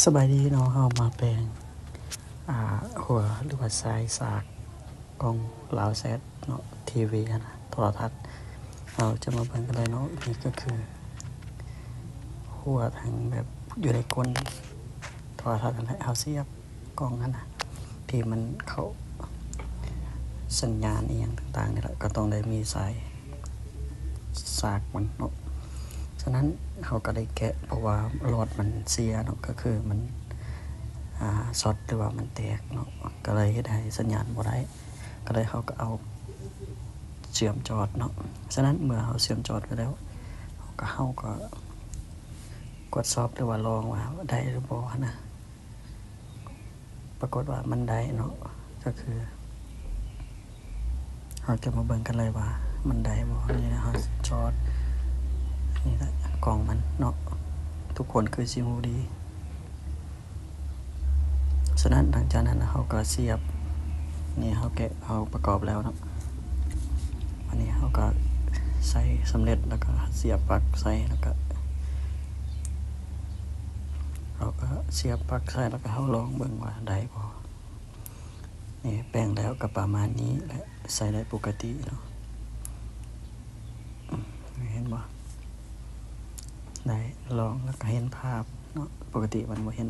ສະບາຍດີເນາະ, ເຮົາມາແປງ ອ່າ ຫົວ ຫຼືວ່າສາຍສາກ ຂອງລາວແຊດເນາະ ທີວີຫັ້ນນະ ໂທລະທັດ. ເຮົາຈະມາເບິ່ງກັນເລີຍເນາະ. ນີ້ກໍຄືຫົວທາງແບບຢູ່ໃນກົ້ນໂທລະທັດຫັ້ນແຫຼະ, ເຮົາສຽບ ກ່ອງຫັ້ນນະ ທີ່ມັນເຂົ້າສັນຍານອີ່ຫຍັງຕ່າງໆນີ້ແຫຼະ ກໍຕ້ອງໄດ້ມີສາຍສາກມັນເນາະ. ສະນັ້ນເຮົາກໍໄດ້ແກະ ເພາະວ່າຫຼອດມັນເສຍເນາະ, ກໍຄືມັນ ອ່າ ຊັອດ ຫຼືວ່າມັນແຕກເນາະ, ກໍເລີຍເຮັດໃຫ້ສັນຍານບໍ່ໄດ້, ກໍເລີຍເຮົາກໍເອົາເຊື່ອມຈອດເນາະ. ສະນັ້ນເມື່ອເຮົາເຊື່ອມຈອດໄປແລ້ວ ເຮົາກໍ ເຮົາກໍກວດສອບ ຫຼືວ່າລອງວ່າໄດ້ຫຼືບໍ່ຫັ້ນນະ. ປາກົດວ່າມັນໄດ້ເນາະ, ກໍຄືເຮົາຈະມາເບິ່ງກັນເລີຍວ່າມັນໄດ້ບໍ່. ນີ້ນະ ເຮົາຈອດ ນີ້ແຫຼະ ກ່ອງມັນເນາະ, ທຸກຄົນຄືຊິຮູ້ດີ. ສະນັ້ນຫຼັງຈາກນັ້ນເຮົາກໍສຽບ, ນີ້ເຮົາແກະ ເຮົາປະກອບແລ້ວເນາະ. ອັນນີ້ເຮົາກໍໃສ່ສຳເລັດ ແລ້ວກໍສຽບປລັກໃສ່ ແລ້ວກໍ ເຮົາກໍສຽບປລັກໃສ່ ແລ້ວກໍເຮົາລອງເບິ່ງວ່າໄດ້ບໍ່. ນີ້ແປງແລ້ວກໍປະມານນີ້ແຫຼະ, ໃຊ້ໄດ້ປົກກະຕິເນາະ. ເຫັນບໍ່? ໄດ້ລອງແລ້ວກໍເຫັນພາບເນາະ, ປົກກະຕິມັນບໍ່ເຫັນ.